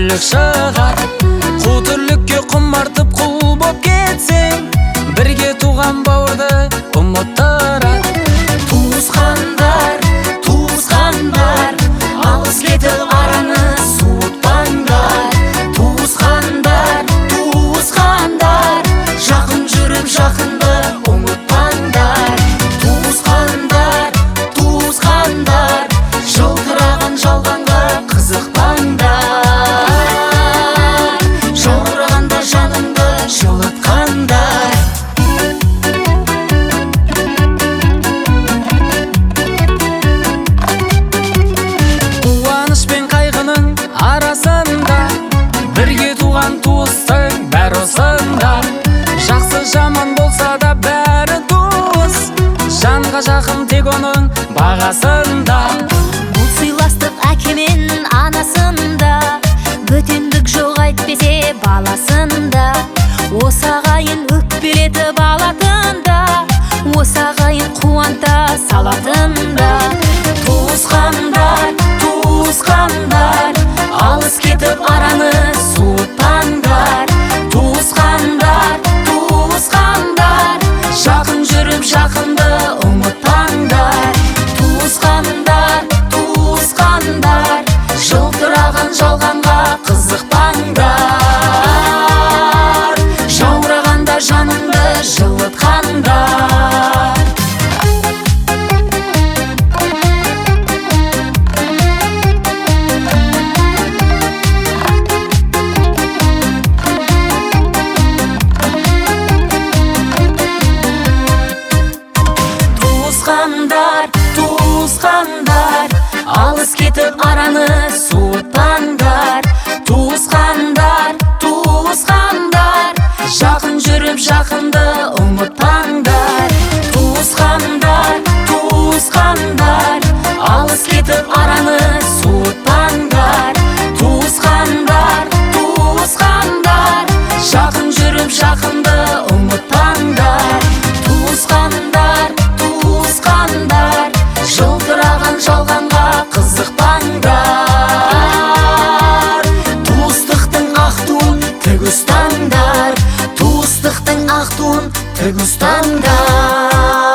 тірлік шығар. Қу тірлікке құмартып құл боп кетсең, бірге туған бауырды ұмыттырар. Туысқандар, туысқандар, алыс кетіп араны суытпаңдар. Туысқандар, туысқандар, жақын жүріп жақынды ұмытпаңдар. Туысқандар, туысқандар, жылтыраған жалғанға қызықпаңдар. Жаурағанда жаныңды жылытқандар. Қуаныш пен қайғының арасында бірге туған туыстың бәрі осында. Жақсы жаман болса да бәрі туыс, жанға жақын тек оның бағасында. Бұл сыйластық әке мен анасында, бөтендік жоқ әйтпесе баласында. Осы ағайын өкпелетіп алатында, осы ағайын қуанта салатында. Туысқандар, туысқандар, алыс кетіп араны суытпаңдар. Туысқандар, туысқандар, жақын жүріп жақынды ұмытпаңдар. Туысқандар, туысқандар, жылтыраған жалғанға қызықпаңдар. Жаурағанда жаныңды жылытқандар. Туысқандар, туысқандар, алыс кетіп араны суытпаңдар. Туысқандар, туысқандар, жақын жүріп жақынды ұмытпаңдар. Туысқандар, туысқандар, алыс кетіп араны суытпаңдар. Туысқандар, туысқандар, жақын жүріп жақынды ұмытпаңдар. Туысқандар, туысқандар, жылтыраған жалғанға қызықпаңдар. Туыстықтың ақ туын тік ұстаңдар, туыстықтың ақ туын тік ұстаңдар.